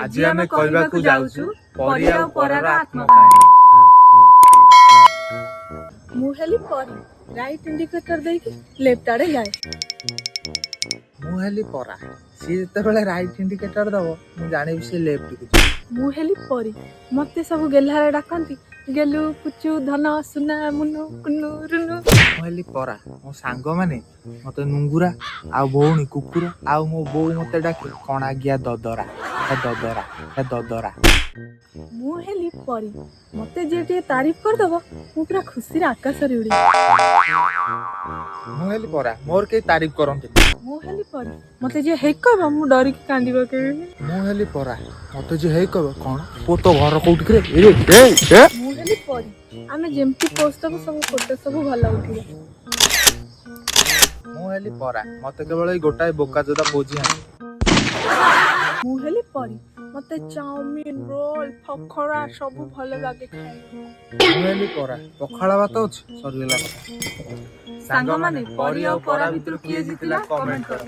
ଆଜି ଆମେ କହିବାକୁ ଯାଉଛୁ ପରୀ ଆଉ ପରାର ଆତ୍ମକାହାଣୀ। ମୁଁ ହେଲି ପରୀ, ରାଇଟ୍ ଇଣ୍ଡିକେଟର ଦେଇକି ଲେଫ୍ଟ ଆଡେ ଯାଏ। ମୁଁ ହେଲି ପରା। ସିଏ ଯେତେବେଳେ ରାଇଟ୍ ଇଣ୍ଡିକେଟର ଦବ, ମୁଁ ଜାଣିବି ସେ ଲେଫ୍ଟକୁ ଯିବ। ମୁଁ ହେଲି ପରୀ। ମତେ ସବୁ ଗେହ୍ଲାରେ ଡାକନ୍ତି ଗେଲୁ, ପୁଚୁ, ଧନ, ସୁନା, ମୁନୁ, କୁନୁ, ରୁନୁ। ମୁଁ ହେଲି ପରା। ମୋ ସାଙ୍ଗମାନେ ମତେ ନୁଙ୍ଗୁରା, ଆଉ ଭଉଣୀ କୁକୁର, ଆଉ ମୋ ବୋଉ ମତେ ଡାକେ କଣାଗିଆ ଦଦରା, ହେ ଦଦରା, ହେ ଦଦରା। ମୁଁ ହେଲି ପରୀ। ମତେ ଯିଏ ଟିକେ ତାରିଫ କରିଦବ, ମୁଁ ପୁରା ଖୁସିରେ ଆକାଶରେ ଉଡିବି। ମୁଁ ହେଲି ପରା। ମୋର କେହି ତାରିଫ କରନ୍ତିନି। ମୁଁ ହେଲି ପରୀ। ମତେ ଯିଏ ହେଇ କହିବ, ମୁଁ ଡରିକି କାନ୍ଦି ପକେଇବି। ମୁଁ ହେଲି ପରା। ମତେ ଯିଏ ହେଇ କହିବ, କଣ ପୁଅ, ତୋ ଘର କୋଉଠି କିରେ? ଏ ଏ ଏ। ମୁଁ ହେଲି ପରୀ। ଆମେ ଯେମିତି ପୋଜ ଦବୁ, ସବୁ ଫଟୋ ସବୁ ଭଲ ଉଠିବ। ମୁଁ ହେଲି ପରା। ମତେ କେବଳ ଏଇ ଗୋଟାଏ ବୋକା ଚୋଦା ପୋଜ ହିଁ ଆସେ। ମୁଁ ହେଲି ପରୀ। ମତେ ଚାଉମିନ, ରୋଲ, ପକୋଡା ସବୁ ଭଲ ଲାଗେ ଖାଇବାକୁ। ମୁଁ ହେଲି ପରା। ପଖାଳ ଭାତ ଅଛି, ସରିଗଲା କଥା। ସାଙ୍ଗମାନେ, ପରୀ ଆଉ ପରା ଭିତରୁ କିଏ ଜିତିଲା, କମେଣ୍ଟ କର।